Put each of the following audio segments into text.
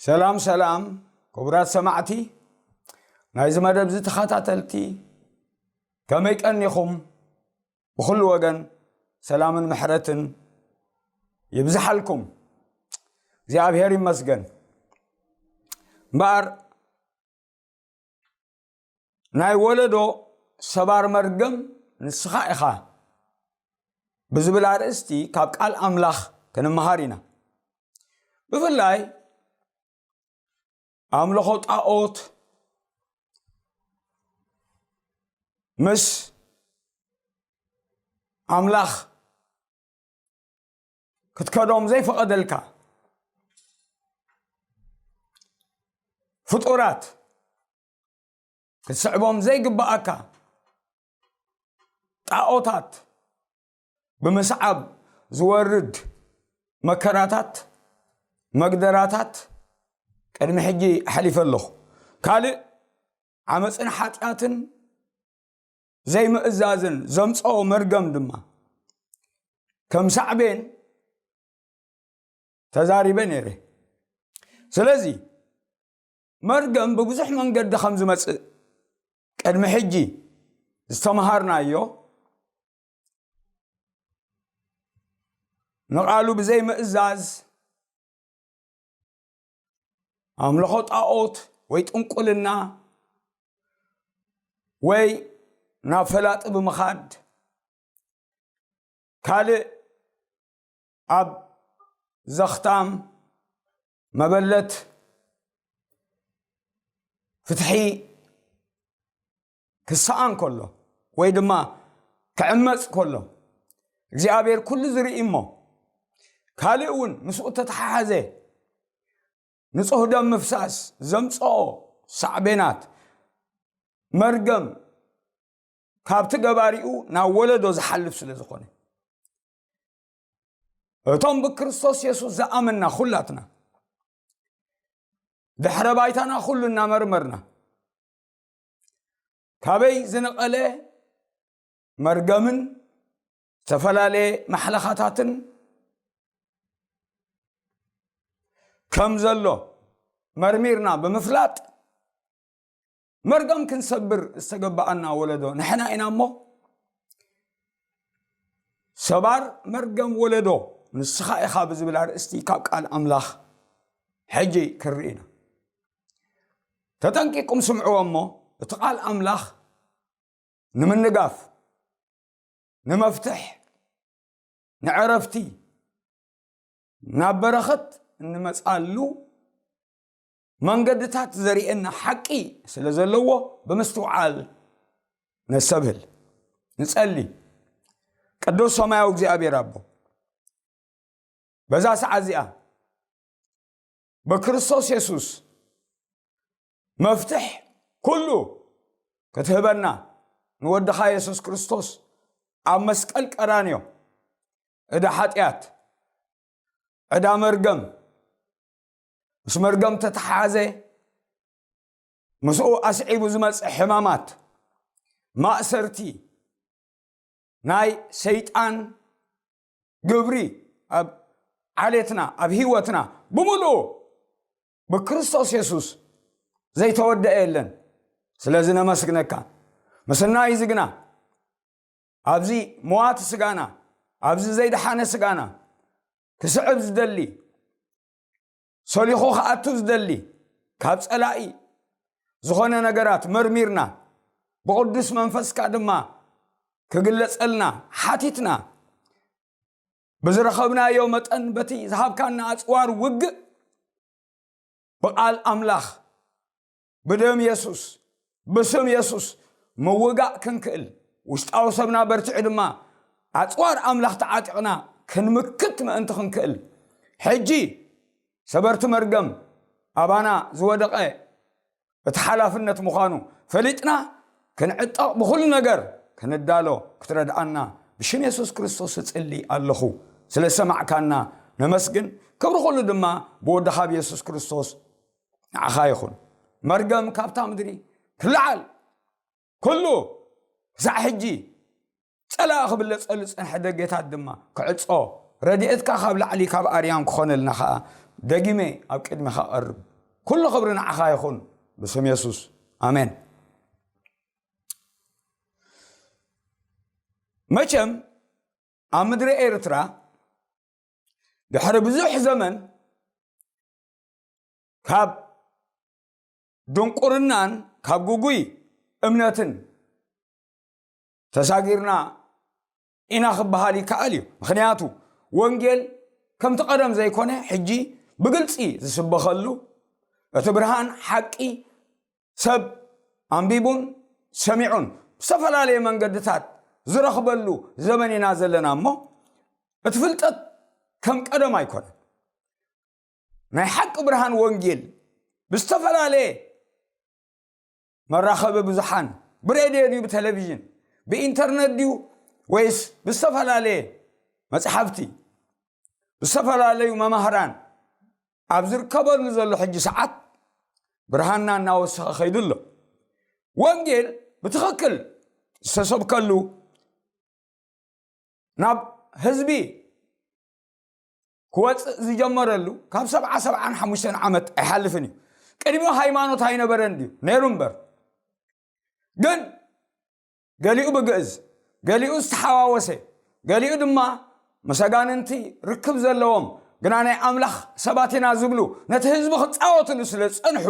ሰላም ሰላም፣ ክቡራት ሰማዕቲ ናይዚ መደብ እዚ ተኸታተልቲ፣ ከመይ ቀኒኹም? ብኹሉ ወገን ሰላምን ምሕረትን ይብዝሓልኩም። እግዚኣብሔር ይመስገን። እምበኣር ናይ ወለዶ ሰባር መርገም ንስኻ ኢኻ ብዝብል ኣርእስቲ ካብ ቃል ኣምላኽ ክንመሃር ኢና። ብፍላይ ኣምልኾ ጣኦት ምስ ኣምላኽ ክትከዶም ዘይፈቐደልካ ፍጡራት፣ ክትስዕቦም ዘይግብኣካ ጣኦታት ብምስዓብ ዝወርድ መከራታት፣ መግደራታት ቅድሚ ሕጂ ኣሕሊፈ ኣለኹ። ካልእ ዓመፅን ሓጢኣትን ዘይምእዛዝን ዘምፅኦ መርገም ድማ ከም ሳዕቤን ተዛሪበ ነይረ። ስለዚ መርገም ብብዙሕ መንገዲ ከም ዝመፅእ ቅድሚ ሕጂ ዝተምሃርናዮ፣ ንቓሉ ብዘይምእዛዝ፣ ኣምልኾ ጣኦት ወይ ጥንቁልና ወይ ናብ ፈላጢ ብምኻድ፣ ካልእ ኣብ ዘኽታም መበለት ፍትሒ ክሰኣን ከሎ ወይ ድማ ክዕመፅ ከሎ እግዚኣብሔር ኩሉ ዝርኢ እሞ ካልእ እውን ምስኡ ተተሓሓዘ ንጹህ ደም ምፍሳስ ዘምጽኦ ሳዕቤናት መርገም ካብቲ ገባሪኡ ናብ ወለዶ ዝሓልፍ ስለ ዝኾነ እቶም ብክርስቶስ የሱስ ዝኣመንና ኩላትና ድሕረ ባይታና ኩሉ እናመርመርና ካበይ ዝነቐለ መርገምን ዝተፈላለየ ማሕለኻታትን ከም ዘሎ መርሚርና ብምፍላጥ መርገም ክንሰብር ዝተገበኣና ወለዶ ንሕና ኢና እሞ ሰባር መርገም ወለዶ ንስኻ ኢኻ ብዝብል ኣርእስቲ ካብ ቃል ኣምላኽ ሕጂ ክንርኢ ኢና። ተጠንቂቁም ስምዕዎ እሞ እቲ ቃል ኣምላኽ ንምንጋፍ፣ ንመፍትሕ፣ ንዕረፍቲ፣ ናብ በረኸት እንመፃሉ መንገድታት ዘርእየና ሓቂ ስለ ዘለዎ ብምስትውዓል ነሰብህል፣ ንጸሊ። ቅዱስ ሰማያዊ እግዚኣብሔር ኣቦ፣ በዛ ሰዓት እዚኣ ብክርስቶስ የሱስ መፍትሕ ኩሉ ክትህበና ንወድኻ የሱስ ክርስቶስ ኣብ መስቀል ቀራንዮ ዕዳ ሓጢኣት፣ ዕዳ መርገም፣ ምስ መርገም ተተሓሓዘ ምስኡ ኣስዒቡ ዝመጽእ ሕማማት፣ ማእሰርቲ፣ ናይ ሰይጣን ግብሪ ኣብ ዓሌትና፣ ኣብ ህይወትና ብምሉኡ ብክርስቶስ የሱስ ዘይተወደአ የለን። ስለዚ ነመስግነካ። ምስናይ እዚ ግና ኣብዚ መዋቲ ስጋና፣ ኣብዚ ዘይደሓነ ስጋና ክስዕብ ዝደሊ፣ ሰሊኹ ክኣቱ ዝደሊ ካብ ጸላኢ ዝኾነ ነገራት መርሚርና፣ ብቕዱስ መንፈስካ ድማ ክግለጸልና ሓቲትና፣ ብዝረኸብናዮ መጠን በቲ ዝሃብካና ኣጽዋር ውግእ ብቓል ኣምላኽ፣ ብደም የሱስ፣ ብስም የሱስ ምውጋእ ክንክእል፣ ውሽጣዊ ሰብና በርቲዑ ድማ ኣጽዋር ኣምላኽ ተዓጢቕና ክንምክት ምእንቲ ክንክእል፣ ሕጂ ሰበርቲ መርገም ኣባና ዝወደቐ እቲ ሓላፍነት ምዃኑ ፈሊጥና ክንዕጠቕ ብኹሉ ነገር ክንዳሎ ክትረድኣና ብሽም የሱስ ክርስቶስ እጽሊ ኣለኹ። ስለ ዝሰማዕካና ነመስግን። ክብሪ ኩሉ ድማ ብወድኻ ብየሱስ ክርስቶስ ንዓኻ ይኹን። መርገም ካብታ ምድሪ ክለዓል። ኩሉ ክሳዕ ሕጂ ጸላኢ ክብለጸሉ ዝጸንሐ ደገታት ድማ ክዕጾ፣ ረድኤትካ ካብ ላዕሊ ካብ ኣርያም ክኾነልና ኸኣ ደጊመ ኣብ ቅድሚኻ እቐርብ። ኩሉ ክብሪ ንዓኻ ይኹን ብስም የሱስ። ኣሜን። መቸም ኣብ ምድሪ ኤርትራ ድሕሪ ብዙሕ ዘመን ካብ ድንቁርናን ካብ ግጉይ እምነትን ተሳጊርና ኢና ክበሃል ይከኣል እዩ። ምኽንያቱ ወንጌል ከምቲ ቀደም ዘይኮነ ሕጂ ብግልጺ ዝስበኸሉ፣ እቲ ብርሃን ሓቂ ሰብ ኣንቢቡን ሰሚዑን ብዝተፈላለየ መንገድታት ዝረኽበሉ ዘመን ኢና ዘለና እሞ፣ እቲ ፍልጠት ከም ቀደም ኣይኮነን። ናይ ሓቂ ብርሃን ወንጌል ብዝተፈላለየ መራኸቢ ብዙሓን፣ ብሬድዮ ድዩ፣ ብቴሌቪዥን፣ ብኢንተርነት ድዩ፣ ወይስ ብዝተፈላለየ መጽሓፍቲ፣ ብዝተፈላለዩ መማህራን ኣብ ዝርከበሉ ዘሎ ሕጂ ሰዓት ብርሃንና እናወሰኸ ከይዱ ኣሎ። ወንጌል ብትኽክል ዝተሰብከሉ፣ ናብ ህዝቢ ክወፅእ ዝጀመረሉ ካብ ሰብዓ፣ ሰብዓን ሓሙሽተን ዓመት ኣይሓልፍን እዩ። ቅድሚኡ ሃይማኖት ኣይነበረን ድዩ? ነይሩ እምበር። ግን ገሊኡ ብግእዝ፣ ገሊኡ ዝተሓዋወሰ፣ ገሊኡ ድማ ምስ ኣጋንንቲ ርክብ ዘለዎም፣ ግና ናይ ኣምላኽ ሰባት ኢና ዝብሉ፣ ነቲ ህዝቢ ክጻወትሉ ስለ ዝጸንሑ፣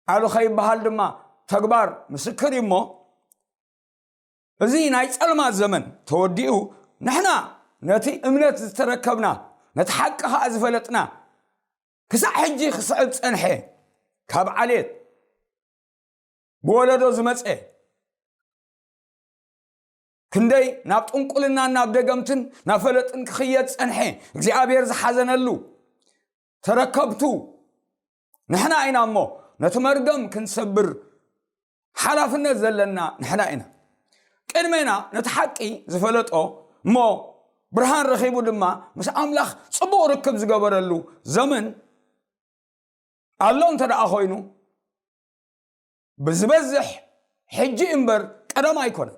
ኣሉ ከይበሃል ድማ ተግባር ምስክር እዩ እሞ፣ እዚ ናይ ጸልማት ዘመን ተወዲኡ፣ ንሕና ነቲ እምነት ዝተረከብና፣ ነቲ ሓቂ ኸኣ ዝፈለጥና፣ ክሳዕ ሕጂ ክስዕብ ጸንሐ፣ ካብ ዓሌት ብወለዶ ዝመጸ፣ ክንደይ ናብ ጥንቁልናን ናብ ደገምትን ናብ ፈለጥን ክኽየድ ጸንሐ፣ እግዚኣብሔር ዝሓዘነሉ ተረከብቱ ንሕና ኢና እሞ፣ ነቲ መርገም ክንሰብር ሓላፍነት ዘለና ንሕና ኢና። ቅድሜና ነቲ ሓቂ ዝፈለጦ እሞ ብርሃን ረኺቡ ድማ ምስ ኣምላኽ ጽቡቕ ርክብ ዝገበረሉ ዘመን ኣሎ እንተ ደኣ ኾይኑ፣ ብዝበዝሕ ሕጂ እምበር ቀደም ኣይኮነን።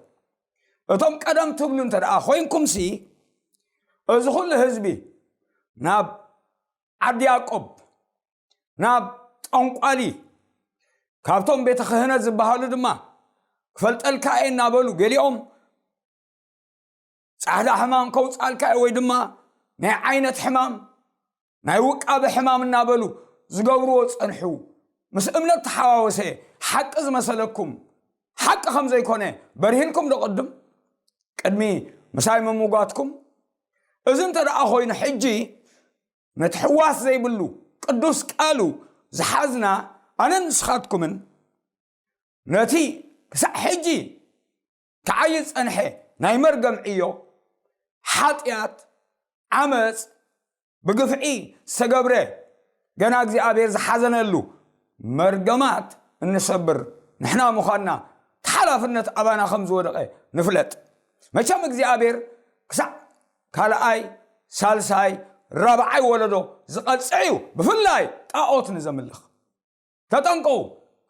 እቶም ቀደም ትብሉ እንተ ደኣ ኾይንኩምሲ፣ እዚ ኹሉ ህዝቢ ናብ ዓዲ ያዕቆብ፣ ናብ ጠንቋሊ፣ ካብቶም ቤተ ክህነት ዝበሃሉ ድማ ክፈልጠልካ እየ እናበሉ፣ ገሊኦም ጻዕዳ ሕማም ከውጻልካ እየ ወይ ድማ ናይ ዓይነት ሕማም፣ ናይ ውቃበ ሕማም እናበሉ ዝገብርዎ ጸንሑ። ምስ እምነት ተሓዋወሰ ሓቂ ዝመሰለኩም፣ ሓቂ ከም ዘይኮነ በርሂልኩም ዶ ቅድም? ቅድሚ ምሳይ ምምጓትኩም? እዚ እንተ ደኣ ኾይኑ፣ ሕጂ ነቲ ሕዋስ ዘይብሉ ቅዱስ ቃሉ ዝሓዝና ኣነን ንስኻትኩምን፣ ነቲ ክሳዕ ሕጂ ክዓዪ ዝጸንሐ ናይ መርገም ዕዮ፣ ሓጢኣት፣ ዓመጽ፣ ብግፍዒ ዝተገብረ፣ ገና እግዚኣብሔር ዝሓዘነሉ መርገማት እንሰብር ንሕና ምዃንና፣ እቲ ሓላፍነት ኣባና ከም ዝወደቐ ንፍለጥ። መቸም እግዚኣብሔር ክሳዕ ካልኣይ፣ ሳልሳይ፣ ራብዓይ ወለዶ ዝቐጽዕ እዩ፣ ብፍላይ ጣኦት ንዘምልኽ። ተጠንቀቑ።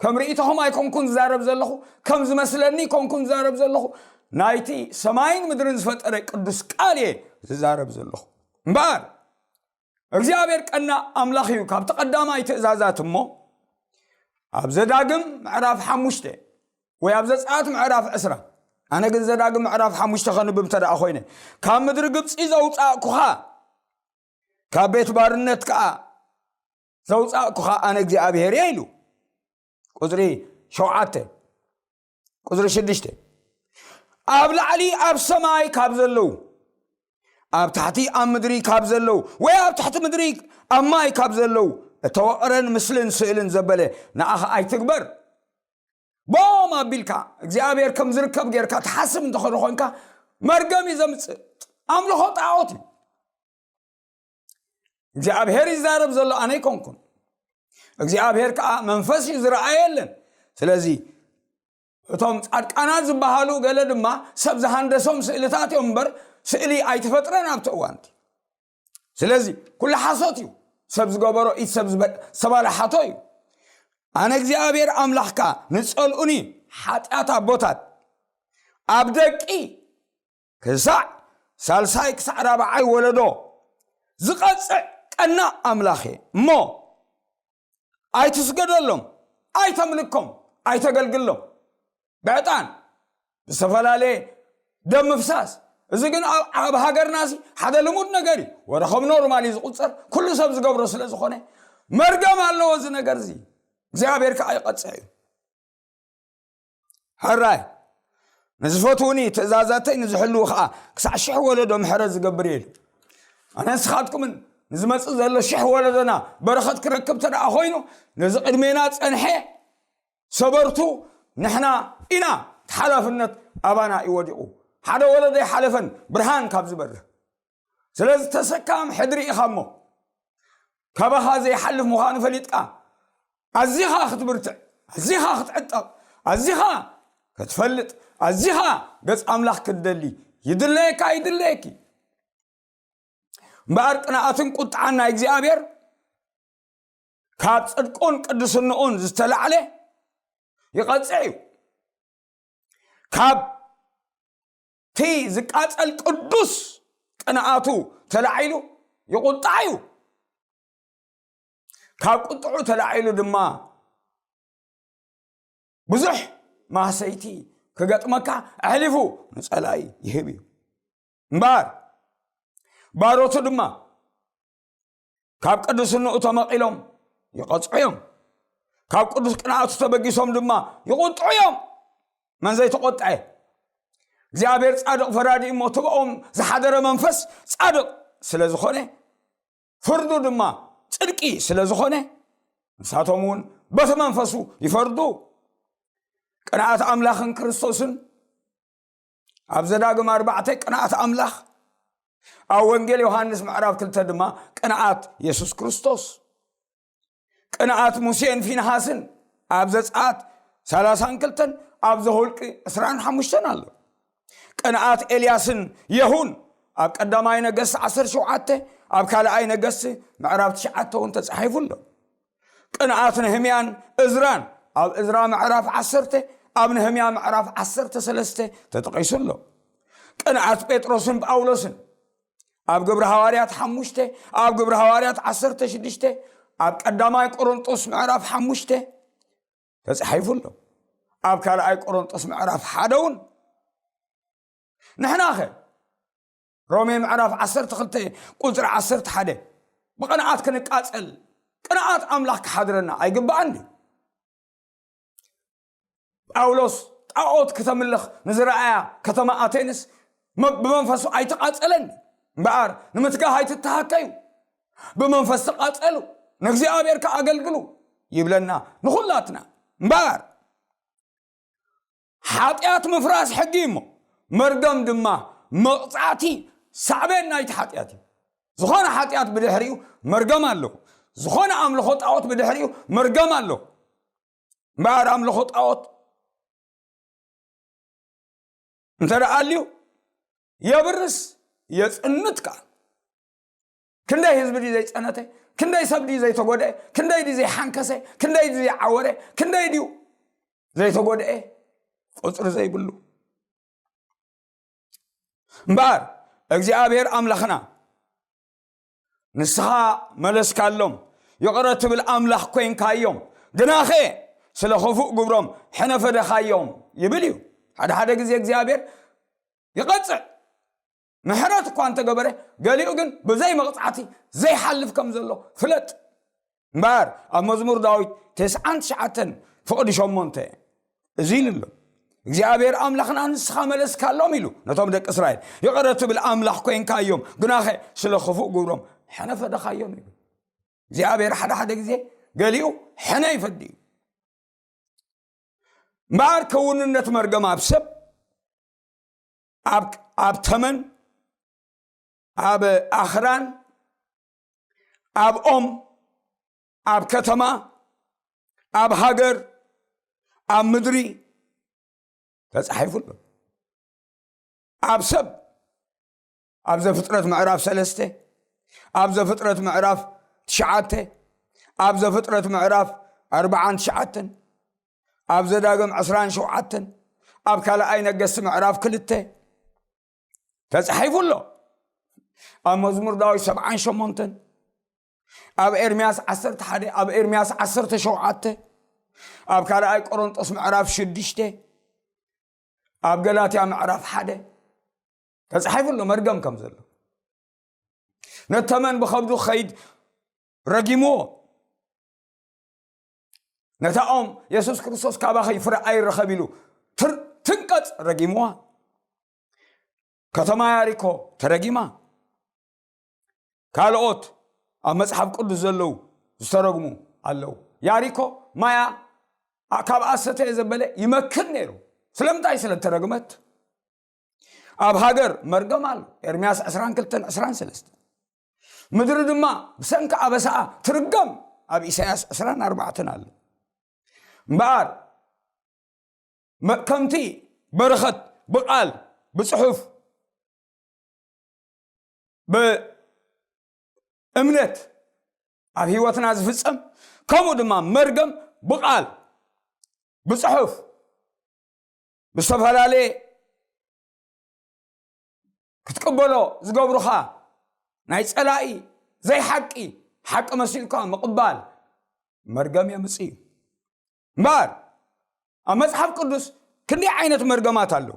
ከም ርእይቶኹም ኣይኮንኩን ዝዛረብ ዘለኹ፣ ከም ዝመስለኒ ኣይኮንኩን ዝዛረብ ዘለኹ፣ ናይቲ ሰማይን ምድርን ዝፈጠረ ቅዱስ ቃል እየ ዝዛረብ ዘለኹ። እምበኣር እግዚኣብሔር ቀናእ ኣምላኽ እዩ። ካብቲ ቀዳማይ ትእዛዛት እሞ፣ ኣብ ዘዳግም ምዕራፍ ሓሙሽተ ወይ ኣብ ዘጸኣት ምዕራፍ ዕስራ፣ ኣነ ግን ዘዳግም ምዕራፍ ሓሙሽተ ከንብብ እንተ ደኣ ኮይነ፣ ካብ ምድሪ ግብጺ ዘውጻእኩኻ፣ ካብ ቤት ባርነት ከኣ ዘውጻእኩኻ ኣነ እግዚኣብሔር እየ ኢሉ። ቁጽሪ ሸውዓተ፣ ቁጽሪ ሽዱሽተ፣ ኣብ ላዕሊ ኣብ ሰማይ ካብ ዘለዉ፣ ኣብ ታሕቲ ኣብ ምድሪ ካብ ዘለዉ፣ ወይ ኣብ ትሕቲ ምድሪ ኣብ ማይ ካብ ዘለዉ እተወቕረን ምስልን ስእልን ዘበለ ንኣኻ ኣይትግበር። ብኦም ኣቢልካ እግዚኣብሔር ከም ዝርከብ ጌርካ ትሓስብ እንተኾነ ኮንካ፣ መርገም እዩ ዘምጽእ። ኣምልኾ ጣዖት እዩ። እግዚኣብሔር ይዛረብ ዘሎ፣ ኣነ ኣይኮንኩን። እግዚኣብሔር ከኣ መንፈስ እዩ፣ ዝረኣየ የለን። ስለዚ እቶም ጻድቃናት ዝበሃሉ ገለ ድማ ሰብ ዝሃንደሶም ስእልታት እዮም እምበር፣ ስእሊ ኣይተፈጥረን ኣብቲ እዋን እቲ። ስለዚ ኩሉ ሓሶት እዩ። ሰብ ዝገበሮ ኢድ ሰብ ዝበ-፣ ዝተባለ ሓቶ እዩ። ኣነ እግዚኣብሔር ኣምላኽካ ንጸልኡኒ ሓጢኣት ኣቦታት ኣብ ደቂ ክሳዕ ሳልሳይ ክሳዕ ራብዓይ ወለዶ ዝቐጽዕ ቀናእ ኣምላኽ እየ። እሞ ኣይትስገደሎም፣ ኣይተምልኮም፣ ኣይተገልግሎም። ብዕጣን፣ ብዝተፈላለየ ደም ምፍሳስ። እዚ ግን ኣብ፣ ኣብ ሃገርና እዚ ሓደ ልሙድ ነገር እዩ። ወረ ከም ኖርማል እዩ ዝቑጸር፣ ኩሉ ሰብ ዝገብሮ ስለ ዝኾነ። መርገም ኣለዎ እዚ ነገር እዚ። እግዚኣብሔር ከዓ ይቐጽዕ እዩ። ሕራይ፣ ንዝፈትውኒ ትእዛዛተይ ንዝሕልዉ ከዓ ክሳዕ ሽሕ ወለዶ ምሕረት ዝገብር እየ ኢሉ። ኣነ ንስኻትኩምን ንዝመጽእ ዘሎ ሽሕ ወለዶና በረኸት ክረክብ ተደኣ ኮይኑ፣ ነዚ ቅድሜና ጸንሐ ሰበርቱ ንሕና ኢና። እቲ ሓላፍነት ኣባና እዩ ወዲቑ። ሓደ ወለዶ ኣይሓለፈን ብርሃን ካብ ዝበርህ። ስለዚ ተሰካም ሕድሪ ኢኻ እሞ፣ ካባኻ ዘይሓልፍ ምዃኑ ፈሊጥካ፣ ኣዚኻ ክትብርትዕ፣ ኣዚኻ ክትዕጠቕ፣ ኣዚኻ ክትፈልጥ፣ ኣዚኻ ገጽ ኣምላኽ ክትደሊ ይድለየካ፣ ይድለየኪ። እምበኣር ቅንኣትን ቁጥዓን ናይ እግዚኣብሔር ካብ ጽድቁን ቅድስንኡን ዝተላዕለ ይቐጽዕ እዩ። ካብ እቲ ዝቃጸል ቅዱስ ቅንኣቱ ተላዒሉ ይቑጣዕ እዩ። ካብ ቁጥዑ ተላዒሉ ድማ ብዙሕ ማህሰይቲ ክገጥመካ ኣሕሊፉ ንጸላኢ ይህብ እዩ። እምበኣር ባሮቱ ድማ ካብ ቅድስንኡ ተመቒሎም ይቐጽዑ እዮም። ካብ ቅዱስ ቅንኣቱ ተበጊሶም ድማ ይቑጥዑ እዮም። መን ዘይተቖጥዐ? እግዚኣብሔር ጻድቕ ፈራዲ እሞ፣ ትብኦም ዝሓደረ መንፈስ ጻድቕ ስለ ዝኾነ፣ ፍርዱ ድማ ጽድቂ ስለ ዝኾነ፣ ንሳቶም እውን በቲ መንፈሱ ይፈርዱ። ቅንኣት ኣምላኽን ክርስቶስን ኣብ ዘዳግም ኣርባዕተ ቅንኣት ኣምላኽ፣ ኣብ ወንጌል ዮሃንስ ምዕራፍ ክልተ ድማ ቅንኣት የሱስ ክርስቶስ። ቅንኣት ሙሴን ፊንሃስን ኣብ ዘጸኣት ሰላሳን ክልተን፣ ኣብ ዘሁልቂ ዕስራን ሓሙሽተን ኣሎ። ቅንኣት ኤልያስን የሁን ኣብ ቀዳማይ ነገስቲ ዓሰርተ ሸውዓተ፣ ኣብ ካልኣይ ነገስቲ ምዕራፍ ትሽዓተ እውን ተጻሒፉ ኣሎ። ቅንኣት ነህምያን እዝራን ኣብ እዝራ ምዕራፍ ዓሰርተ፣ ኣብ ነህምያ ምዕራፍ ዓሰርተ ሰለስተ ተጠቒሱ ኣሎ። ቅንኣት ጴጥሮስን ጳውሎስን ኣብ ግብሪ ሃዋርያት ሓሙሽተ፣ ኣብ ግብሪ ሃዋርያት ዓሰርተ ሽዱሽተ፣ ኣብ ቀዳማይ ቆሮንጦስ ምዕራፍ ሓሙሽተ ተጻሒፉ ኣሎ። ኣብ ካልኣይ ቆሮንጦስ ምዕራፍ ሓደ እውን። ንሕናኸ? ሮሜ ምዕራፍ ዓሰርተ ክልተ ቁጽሪ ዓሰርተ ሓደ፣ ብቕንኣት ክንቃጸል፣ ቅንኣት ኣምላኽ ክሓድረና ኣይግባኣን ድዩ? ጳውሎስ ጣዖት ክተምልኽ ንዝረኣያ ከተማ ኣቴንስ መ-፣ ብመንፈሱ ኣይተቓጸለን። እምበኣር ንምትጋህ ኣይትተሃከዩ፣ ብመንፈስ ተቓጸሉ፣ ንእግዚኣብሔር ከኣ ኣገልግሉ ይብለና ንኹላትና። እምበኣር ሓጢኣት ምፍራስ ሕጊ እሞ፣ መርገም ድማ መቕጻዕቲ ሳዕቤን ናይቲ ሓጢኣት እዩ። ዝኾነ ሓጢኣት ብድሕሪኡ መርገም ኣለዎ። ዝኾነ ኣምልኾ ጣዖት ብድሕሪኡ መርገም ኣለዎ። እምበኣር ኣምልኾ ጣዖት እንተ ደኣ ኣልዩ የብርስ፣ የጽንት ከኣ። ክንደይ ህዝቢ ድዩ ዘይጸነተ? ክንደይ ሰብ ድዩ ዘይተጎድአ? ክንደይ ድዩ ዘይሓንከሰ? ክንደይ ድዩ ዘይዓወረ? ክንደይ ድዩ ዘይተጎድአ? ቁጽሪ ዘይብሉ። እምበኣር እግዚኣብሔር ኣምላኽና ንስኻ መለስካሎም፣ ይቕረ ትብል ኣምላኽ ኮይንካዮም፣ ግናኸ ስለ ኽፉእ ግብሮም ሕነ ፈደኻዮም ይብል እዩ። ሓደ ሓደ ግዜ እግዚኣብሔር ይቐጽዕ፣ ምሕረት እኳ እንተገበረ፣ ገሊኡ ግን ብዘይ መቕጻዕቲ ዘይሓልፍ ከም ዘሎ ፍለጥ። እምበኣር ኣብ መዝሙር ዳዊት ተስዓን ትሽዓተን ፍቕዲ ሸሞንተ እዚ ኢሉ ኣሎ፣ እግዚኣብሔር ኣምላኽና ንስኻ መለስካሎም ኢሉ ነቶም ደቂ እስራኤል። ይቕረ ትብል ኣምላኽ ኮይንካዮም፣ ግናኸ ስለ ኽፉእ ግብሮም ሕነ ፈደኻዮም ይብል። እግዚኣብሔር ሓደ ሓደ ግዜ ገሊኡ ሕነ ይፈዲ እዩ። እምበኣር ክውንነት መርገም ኣብ ሰብ፣ ኣብ፣ ኣብ ተመን፣ ኣብ ኣኽራን፣ ኣብ ኦም፣ ኣብ ከተማ፣ ኣብ ሃገር፣ ኣብ ምድሪ ተጻሒፉ ኣሎ። ኣብ ሰብ፣ ኣብ ዘፍጥረት ምዕራፍ ሰለስተ፣ ኣብ ዘፍጥረት ምዕራፍ ትሽዓተ፣ ኣብ ዘፍጥረት ምዕራፍ ኣርባዓን ትሽዓተን፣ ኣብ ዘዳግም ዕስራን ሸውዓተን፣ ኣብ ካልኣይ ነገስቲ ምዕራፍ ክልተ ተጻሒፉ ኣሎ። ኣብ መዝሙር ዳዊት ሰብዓን ሸሞንተን፣ ኣብ ኤርምያስ ዓሰርተ ሓደ፣ ኣብ ኤርምያስ ዓሰርተ ሸውዓተ፣ ኣብ ካልኣይ ቆሮንጦስ ምዕራፍ ሽዱሽተ፣ ኣብ ገላትያ ምዕራፍ ሓደ ተጻሒፉ ኣሎ መርገም ከም ዘሎ። ነተመን ብኸብዱ ኸይድ ረጊምዎ። ነታኦም የሱስ ክርስቶስ ካባኺ ፍረ ኣይረኸብ ኢሉ ትር-፣ ትንቀጽ ረጊምዋ። ከተማ ያሪኮ ተረጊማ። ካልኦት ኣብ መጽሓፍ ቅዱስ ዘለዉ ዝተረግሙ ኣለዉ። ያሪኮ ማያ ኣ-፣ ካብ ኣሰተየ ዘበለ ይመክን ነይሩ። ስለምንታይ ስለ እተረግመት? ኣብ ሃገር መርገም ኣሎ። ኤርምያስ ዕስራን ክልተን ዕስራን ሰለስተን። ምድሪ ድማ ብሰንኪ ኣበሳኣ ትርገም። ኣብ ኢሳያስ ዕስራን ኣርባዕተን ኣሎ። እምበኣር መ-፣ ከምቲ በረኸት ብቓል፣ ብጽሑፍ፣ ብእምነት ኣብ ህይወትና ዝፍጸም፣ ከምኡ ድማ መርገም ብቓል፣ ብጽሑፍ፣ ብዝተፈላለየ ክትቅበሎ ዝገብሩኻ ናይ ጸላኢ ዘይሓቂ፣ ሓቂ መሲልካ ምቕባል መርገም የምጽእ እዩ። እምበኣር ኣብ መጽሓፍ ቅዱስ ክንደይ ዓይነት መርገማት ኣለዉ?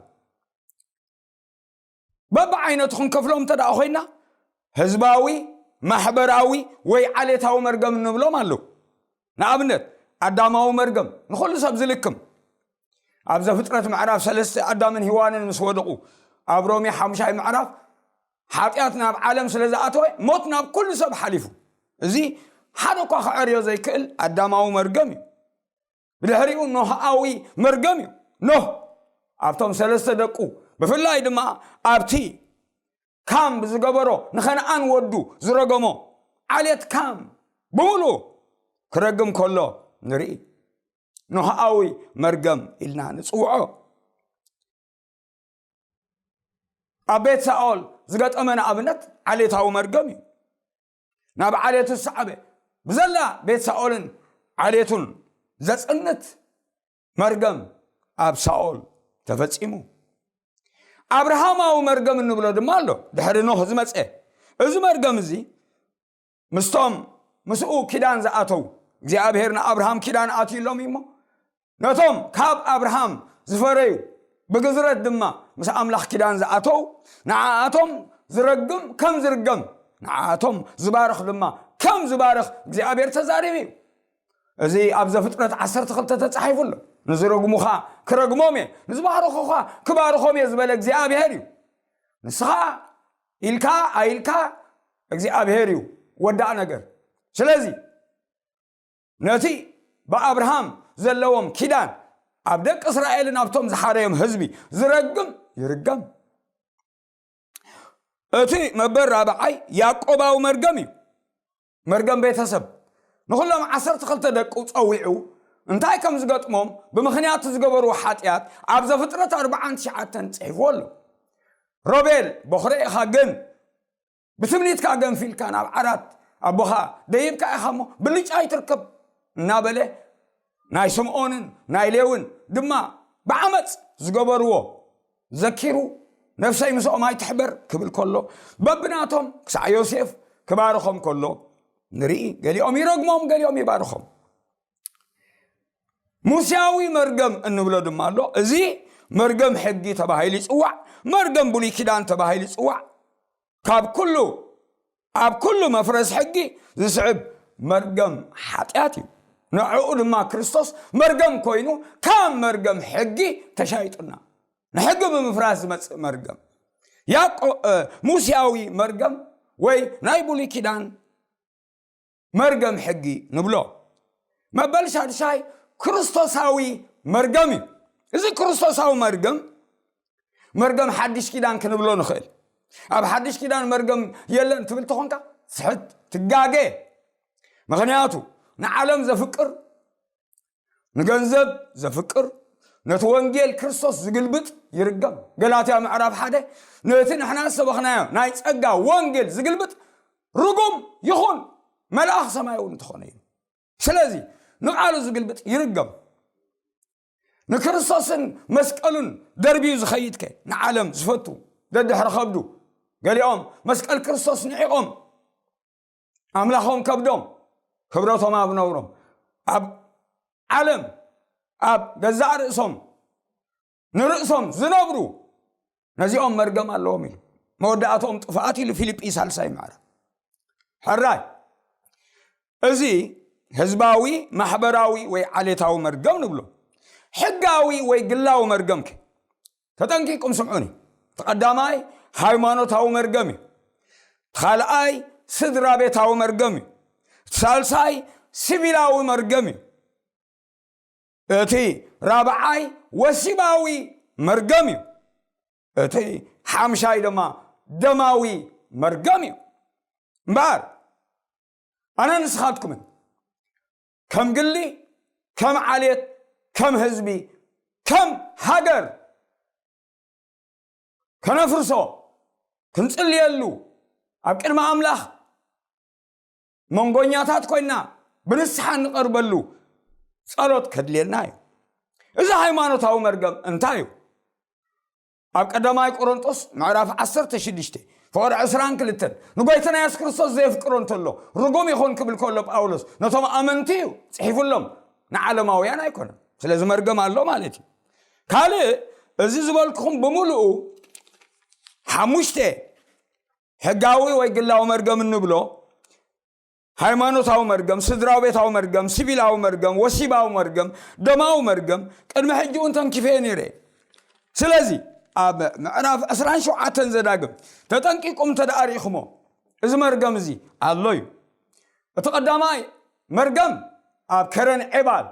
በብዓይነቱ ክንከፍሎም እንተ ደኣ ኮይና፣ ህዝባዊ፣ ማሕበራዊ ወይ ዓሌታዊ መርገም እንብሎም ኣለዉ። ንኣብነት፣ ኣዳማዊ መርገም ንኹሉ ሰብ ዝልክም። ኣብ ዘፍጥረት ምዕራፍ ሰለስተ ኣዳምን ሄዋንን ምስ ወደቑ፣ ኣብ ሮሜ ሓሙሻይ ምዕራፍ ሓጢኣት ናብ ዓለም ስለ ዝኣተወ፣ ሞት ናብ ኩሉ ሰብ ሓሊፉ። እዚ ሓደ እኳ ክዐርዮ ዘይክእል ኣዳማዊ መርገም እዩ። ብድሕሪኡ ኖህኣዊ መርገም እዩ። ኖህ ኣብቶም ሰለስተ ደቁ፣ ብፍላይ ድማ ኣብቲ ካም ብዝገበሮ ንኸነኣን ወዱ ዝረገሞ ዓሌት ካም ብምሉኡ ክረግም ከሎ ንርኢ። ኖህኣዊ መርገም ኢልና ንጽውዖ። ኣብ ቤት ሳኦል ዝገጠመ ንኣብነት ዓሌታዊ መርገም እዩ። ናብ ዓሌቱ ዝሰዓበ፣ ብዘላ ቤት ሳኦልን ዓሌቱን ዘጽንት መርገም ኣብ ሳኦል ተፈጺሙ። ኣብርሃማዊ መርገም እንብሎ ድማ ኣሎ፣ ድሕሪ ኖህ ዝመጸ። እዚ መርገም እዚ ምስቶም ምስኡ ኪዳን ዝኣተው፣ እግዚኣብሔር ንኣብርሃም ኪዳን ኣትዩሎም እዩ እሞ፣ ነቶም ካብ ኣብርሃም ዝፈረዩ፣ ብግዝረት ድማ ምስ ኣምላኽ ኪዳን ዝኣተው፣ ንዓኣቶም ዝረግም ከም ዝርገም፣ ንዓኣቶም ዝባርኽ ድማ ከም ዝባርኽ እግዚኣብሔር ተዛሪቡ እዩ። እዚ ኣብ ዘፍጥረት ዓሰርተ ክልተ ተጻሒፉ ኣሎ። "ንዝረግሙኻ ክረግሞም እየ፣ ንዝባርኹኻ ክባርኾም እየ" ዝበለ እግዚኣብሔር እዩ። ንስኻ ኢልካ ኣይልካ እግዚኣብሔር እዩ ወዳእ ነገር። ስለዚ ነቲ ብኣብርሃም ዘለዎም ኪዳን ኣብ ደቂ እስራኤልን ኣብቶም ዝሓረዮም ህዝቢ ዝረግም ይርገም። እቲ መበል ራብዓይ ያዕቆባዊ መርገም እዩ። መርገም ቤተሰብ። ንኹሎም ዓሰርተ ክልተ ደቁ ጸዊዑ እንታይ ከም ዝገጥሞም ብምኽንያት ዝገበርዎ ሓጢኣት ኣብ ዘፍጥረት ኣርብዓን ትሽዓተን ጽሒፍዎ ኣሎ። "ሮቤል፣ በኹረ ኢኻ፣ ግን ብትምኒትካ ገንፊልካ ናብ ዓራት ኣቦኻ ደይብካ ኢኻ እሞ ብልጫ ኣይትርከብ" እናበለ ናይ ስምዖንን ናይ ሌውን ድማ ብዓመፅ ዝገበርዎ ዘኪሩ፣ "ነፍሰይ ምስኦም ኣይትሕበር" ክብል ከሎ፣ በብናቶም ክሳዕ ዮሴፍ ክባርኾም ከሎ ንርኢ። ገሊኦም ይረግሞም፣ ገሊኦም ይባርኾም። ሙሴያዊ መርገም እንብሎ ድማ ኣሎ። እዚ መርገም ሕጊ ተባሂሉ ይጽዋዕ፣ መርገም ብሉይ ኪዳን ተባሂሉ ይጽዋዕ። ካብ ኩሉ፣ ኣብ ኩሉ መፍረስ ሕጊ ዝስዕብ መርገም ሓጢኣት እዩ። ንዕኡ ድማ ክርስቶስ መርገም ኮይኑ፣ ካብ መርገም ሕጊ ተሻይጡና። ንሕጊ ብምፍራስ ዝመጽእ መርገም። ያቆ-፣ እ፣ ሙሴያዊ መርገም ወይ ናይ ብሉይ ኪዳን መርገም ሕጊ ንብሎ። መበል ሻድሻይ ክርስቶሳዊ መርገም እዩ። እዚ ክርስቶሳዊ መርገም፣ መርገም ሓድሽ ኪዳን ክንብሎ ንኽእል። ኣብ ሓድሽ ኪዳን መርገም የለን ትብል ተኾንካ፣ ስሕት፣ ትጋገ። ምኽንያቱ ንዓለም ዘፍቅር፣ ንገንዘብ ዘፍቅር፣ ነቲ ወንጌል ክርስቶስ ዝግልብጥ ይርገም። ገላትያ ምዕራፍ ሓደ፣ ነቲ ንሕና ዝሰበኽናዮ ናይ ጸጋ ወንጌል ዝግልብጥ ርጉም ይኹን፣ መልኣኽ ሰማይ እውን እንተኾነ እዩ። ስለዚ ንቓሉ ዝግልብጥ ይርገም። ንክርስቶስን መስቀሉን ደርብዩ ዝኸይድ ከ፣ ንዓለም ዝፈቱ፣ ደድሕሪ ከብዱ፣ ገሊኦም መስቀል ክርስቶስ ንዒቖም፣ ኣምላኾም ከብዶም፣ ክብረቶም ኣብ ነውሮም፣ ኣብ ዓለም ኣብ ገዛእ ርእሶም ንርእሶም ዝነብሩ፣ ነዚኦም መርገም ኣለዎም ኢሉ። መወዳእትኦም ጥፍኣት ኢሉ ፊልጲ ሳልሳይ ምዕራፍ። ሕራይ፣ እዚ ህዝባዊ፣ ማሕበራዊ ወይ ዓሌታዊ መርገም ንብሎ። ሕጋዊ ወይ ግላዊ መርገም ከ? ተጠንቂቁም ስምዑኒ። እቲ ቀዳማይ ሃይማኖታዊ መርገም እዩ። እቲ ካልኣይ ስድራ ቤታዊ መርገም እዩ። እቲ ሳልሳይ ሲቪላዊ መርገም እዩ። እቲ ራብዓይ ወሲባዊ መርገም እዩ። እቲ ሓምሻይ ድማ ደማዊ መርገም እዩ። እምበኣር ኣነ ንስኻትኩምን ከም ግሊ፣ ከም ዓሌት፣ ከም ህዝቢ፣ ከም ሃገር ከነፍርሶ፣ ክንጽልየሉ፣ ኣብ ቅድሚ ኣምላኽ መንጎኛታት ኮይና ብንስሓ እንቐርበሉ ጸሎት ከድልየና እዩ። እዚ ሃይማኖታዊ መርገም እንታይ እዩ? ኣብ ቀዳማይ ቆሮንጦስ ምዕራፍ ዓሰርተ ሽዱሽተ ፍቕሪ ዕስራን ክልተን፣ ንጎይታና የሱስ ክርስቶስ ዘየፍቅሮ እንተሎ ርጉም ይኹን ክብል ከሎ ጳውሎስ ነቶም ኣመንቲ እዩ ጽሒፉሎም፣ ንዓለማውያን ኣይኮነን። ስለዚ መርገም ኣሎ ማለት እዩ። ካልእ፣ እዚ ዝበልኩኹም ብምሉኡ ሓሙሽተ ሕጋዊ ወይ ግላዊ መርገም እንብሎ፣ ሃይማኖታዊ መርገም፣ ስድራዊ ቤታዊ መርገም፣ ሲቪላዊ መርገም፣ ወሲባዊ መርገም፣ ደማዊ መርገም ቅድሚ ሕጂ እውን ተንኪፈ ነይረ። ስለዚ ኣብ ምዕራፍ ዕስራን ሸውዓተን ዘዳግም ተጠንቂቁም እንተ ደኣ ርኢኹሞ፣ እዚ መርገም እዚ ኣሎ እዩ። እቲ ቀዳማይ መርገም ኣብ ከረን ዔባል፣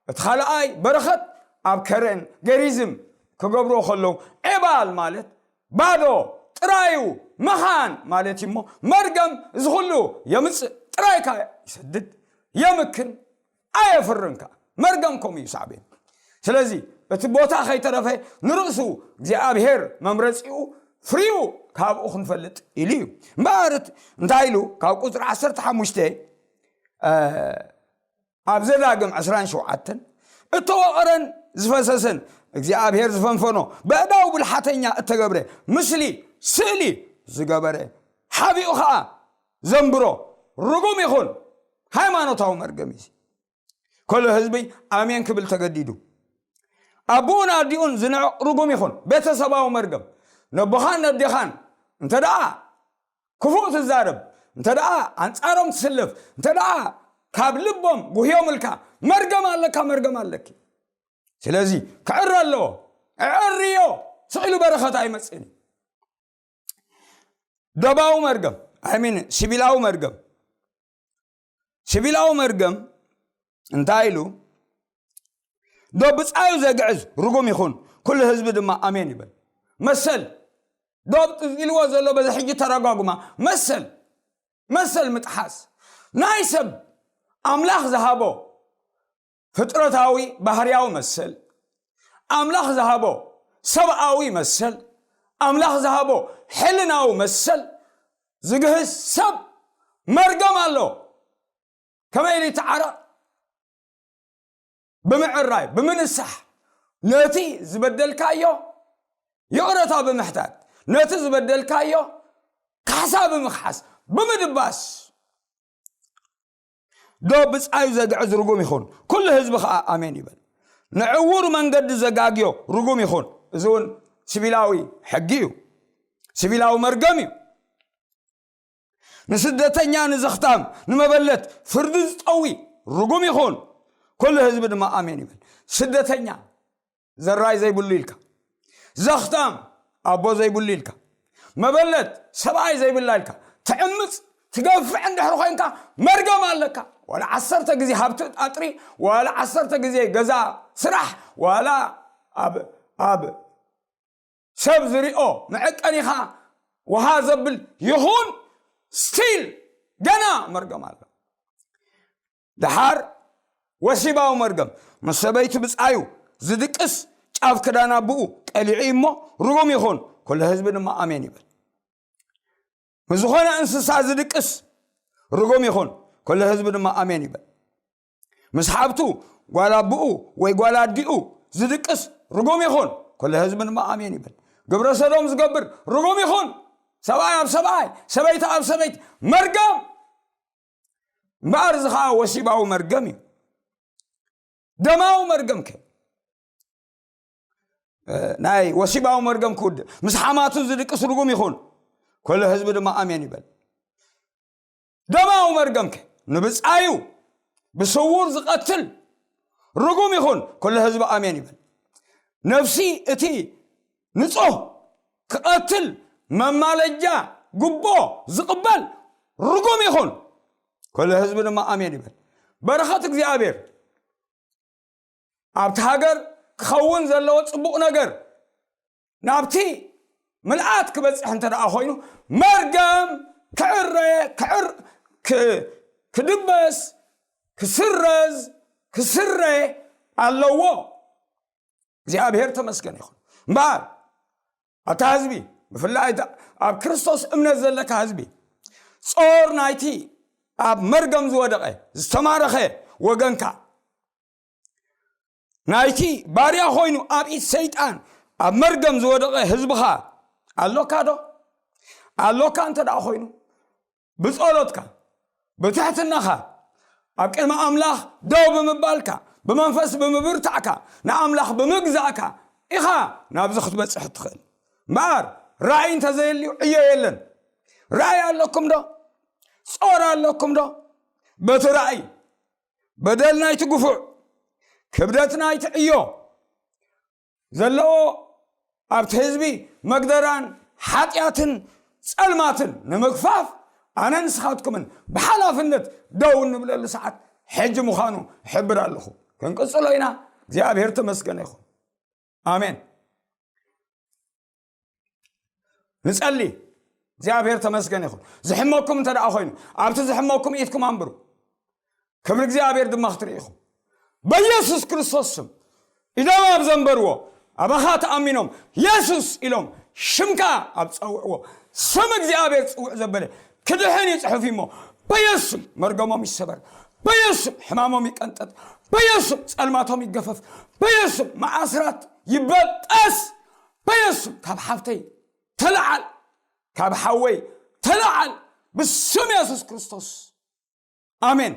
እቲ ካልኣይ በረኸት ኣብ ከረን ገሪዝም ክገብርዎ ከለዉ፣ ዔባል ማለት ባዶ ጥራዩ ምኻን ማለት እዩ። እሞ መርገም እዚ ኩሉ የምጽእ፣ ጥራይካ ይሰድድ፣ የምክን፣ ኣየፍርን ከኣ። መርገም ከምኡ እዩ ሳዕቤን። ስለዚ እቲ ቦታ ከይተረፈ ንርእሱ እግዚኣብሔር መምረጺኡ ፍሪኡ ካብኡ ክንፈልጥ ኢሉ እዩ። እምበኣር እቲ እንታይ ኢሉ ካብ ቁጽሪ ዓሰርተ ሓሙሽተ ኣብ ዘዳግም ዕስራን ሸውዓተን፣ እተወቐረን ዝፈሰሰን እግዚኣብሔር ዝፈንፈኖ ብእዳው ብልሓተኛ እተገብረ ምስሊ ስእሊ ዝገበረ ሓቢኡ ኸዓ ዘንብሮ ርጉም ይኹን። ሃይማኖታዊ መርገም እዩ። ከሎ ህዝቢ ኣሜን ክብል ተገዲዱ። ኣቦኡን ኣዲኡን ዝንዕቕ ርጉም ይኹን። ቤተሰባዊ መርገም፣ ነቦኻን ነዴኻን እንተ ደኣ ክፉእ ትዛረብ፣ እንተ ደኣ ኣንጻሮም ትስለፍ፣ እንተ ደኣ ካብ ልቦም ጉህዮምልካ፣ መርገም ኣለካ፣ መርገም ኣለኪ። ስለዚ ክዕረ ኣለዎ። ዕዕርዮ፣ ስቕ ኢሉ በረኸት ኣይመጽእን እዩ። ደባዊ መርገም፣ I mean፣ ሲቪላዊ መርገም። ሲቪላዊ መርገም እንታይ ኢሉ? ዶ ብጻዩ ዘግዕዝ ርጉም ይኹን፣ ኩሉ ህዝቢ ድማ ኣሜን ይበል። መሰል፣ ዶብ ኢልዎ ዘሎ በዚ ሕጂ ተረጓጉማ፣ መሰል፣ መሰል ምጥሓስ። ናይ ሰብ ኣምላኽ ዝሃቦ ፍጥረታዊ ባህርያዊ መሰል፣ ኣምላኽ ዝሃቦ ሰብኣዊ መሰል፣ ኣምላኽ ዝሃቦ ሕልናዊ መሰል ዝግህስ ሰብ መርገም ኣሎ። ከመይ ኢሉ ይተዓረቕ? ብምዕራይ፣ ብምንሳሕ፣ ነቲ ዝበደልካዮ ይቕረታ ብምሕታት፣ ነቲ ዝበደልካዮ ካሕሳ ብምኽሓስ፣ ብምድባስ። ዶ ብጻዩ ዘግዕዝ ርጉም ይኹን፣ ኩሉ ህዝቢ ኸኣ ኣሜን ይበል። ንዕዉር መንገዲ ዘጋግዮ ርጉም ይኹን። እዚ እውን ሲቪላዊ ሕጊ እዩ፣ ሲቪላዊ መርገም እዩ። ንስደተኛ፣ ንዘኽታም፣ ንመበለት ፍርዲ ዝጠዊ ርጉም ይኹን። ኩሉ ህዝቢ ድማ ኣሜን ይበል። ስደተኛ ዘራይ ዘይብሉ ኢልካ፣ ዘኽታም ኣቦ ዘይብሉ ኢልካ፣ መበለት ሰብኣይ ዘይብላ ኢልካ፣ ትዕምጽ ትገፍዕ እንድሕር ኮይንካ መርገም ኣለካ። ዋላ ዓሰርተ ግዜ ሃብቲ ኣጥሪ፣ ዋላ ዓሰርተ ግዜ ገዛ ስራሕ፣ ዋላ ኣብ ኣብ ሰብ ዝሪኦ መዐቀኒኻ ውሃ ዘብል ይኹን፣ ስቲል ገና መርገም ኣሎ። ደሓር ወሲባዊ መርገም፣ ምስ ሰበይቲ ብጻዩ ዝድቅስ፣ ጫፍ ክዳን ኣቦኡ ቀሊዑ እሞ ርጉም ይኹን፣ ኩሉ ህዝቢ ድማ ኣሜን ይበል። ምስ ዝኾነ እንስሳ ዝድቅስ ርጉም ይኹን፣ ኩሉ ህዝቢ ድማ ኣሜን ይበል። ምስ ሓብቱ ጓል ኣቦኡ ወይ ጓል ኣዲኡ ዝድቅስ ርጉም ይኹን፣ ኩሉ ህዝቢ ድማ ኣሜን ይበል። ግብረ ሰዶም ዝገብር ርጉም ይኹን፣ ሰብኣይ ኣብ ሰብኣይ፣ ሰበይቲ ኣብ ሰበይቲ፣ መርገም። እምበኣር እዚ ኸዓ ወሲባዊ መርገም እዩ። ደማዊ መርገም ከ ናይ ወሲባዊ መርገም ክውድእ፣ ምስ ሓማቱ ዝድቅስ ርጉም ይኹን። ኩሉ ህዝቢ ድማ ኣሜን ይበል። ደማዊ መርገም ከ ንብጻዩ ብስውር ዝቐትል ርጉም ይኹን። ኩሉ ህዝቢ ኣሜን ይበል። ነፍሲ እቲ ንጹህ ክቐትል መማለጃ ጉቦ ዝቕበል ርጉም ይኹን። ኩሉ ህዝቢ ድማ ኣሜን ይበል። በረኸት እግዚኣብሔር ኣብቲ ሃገር ክኸውን ዘለዎ ጽቡቕ ነገር ናብቲ ምልኣት ክበጽሕ እንተ ደኣ ኮይኑ፣ መርገም ክዕረ፣ ክዕር-፣ ክ-፣ ክድበስ፣ ክስረዝ፣ ክስረ ኣለዎ። እግዚኣብሔር ተመስገን ይኹን። እምበኣር፣ ኣታ ህዝቢ፣ ብፍላይ እታ ኣብ ክርስቶስ እምነት ዘለካ ህዝቢ፣ ጾር ናይቲ ኣብ መርገም ዝወደቐ፣ ዝተማረኸ ወገንካ፣ ናይቲ ባርያ ኮይኑ ኣብ ኢድ ሰይጣን ኣብ መርገም ዝወደቐ ህዝብኻ ኣሎካ ዶ? ኣሎካ እንተ ደኣ ኮይኑ፣ ብጸሎትካ፣ ብትሕትናኻ፣ ኣብ ቅድሚ ኣምላኽ ደው ብምባልካ፣ ብመንፈስ ብምብርታዕካ፣ ንኣምላኽ ብምግዛእካ ኢኻ ናብዚ ክትበጽሕ እትኽእል። እምበኣር፣ ራእይ እንተዘየልዩ ዕዮ የለን። ራእይ ኣለኩም ዶ? ጾር ኣለኩም ዶ? በቲ ራእይ፣ በደል ናይቲ ግፉዕ፣ ክብደት ናይቲ ዕዮ ዘለዎ ኣብቲ ህዝቢ መግደራን ሓጢኣትን ጸልማትን ንምግፋፍ ኣነን ንስኻትኩምን ብሓላፍነት ደው እንብለሉ ሰዓት ሕጂ ምዃኑ እሕብር ኣለኹ። ክንቅጽሎ ኢና። እግዚኣብሔር ተመስገነ ይኹን። ኣሜን። ንጸሊ። እግዚኣብሔር ተመስገን ይኹን። ዝሕመኩም እንተ ደኣ ኮይኑ፣ ኣብቲ ዝሕመኩም ኢድኩም ኣንብሩ። ክብሪ እግዚኣብሔር ድማ ክትርኢ ኢኹም። በኢየሱስ ክርስቶስ ስም ኢዶም ኣብ ዘንበርዎ፣ ኣባኻ ተኣሚኖም፣ የሱስ ኢሎም ሽምካ ኣብ ጸውዕዎ፣ ስም እግዚኣብሔር ጽውዕ ዘበለ ክድሕን እዩ ጽሑፍ እሞ፣ በኢየሱስ ስም መርገሞም ይሰበር፣ በኢየሱስ ስም ሕማሞም ይቀንጠጥ፣ በኢየሱስ ስም ጸልማቶም ይገፈፍ፣ በኢየሱስ ስም መኣስራት ይበጠስ፣ በኢየሱስ ስም ካብ ሓፍተይ ተለዓል፣ ካብ ሓወይ ተለዓል፣ ብስም የሱስ ክርስቶስ። ኣሜን።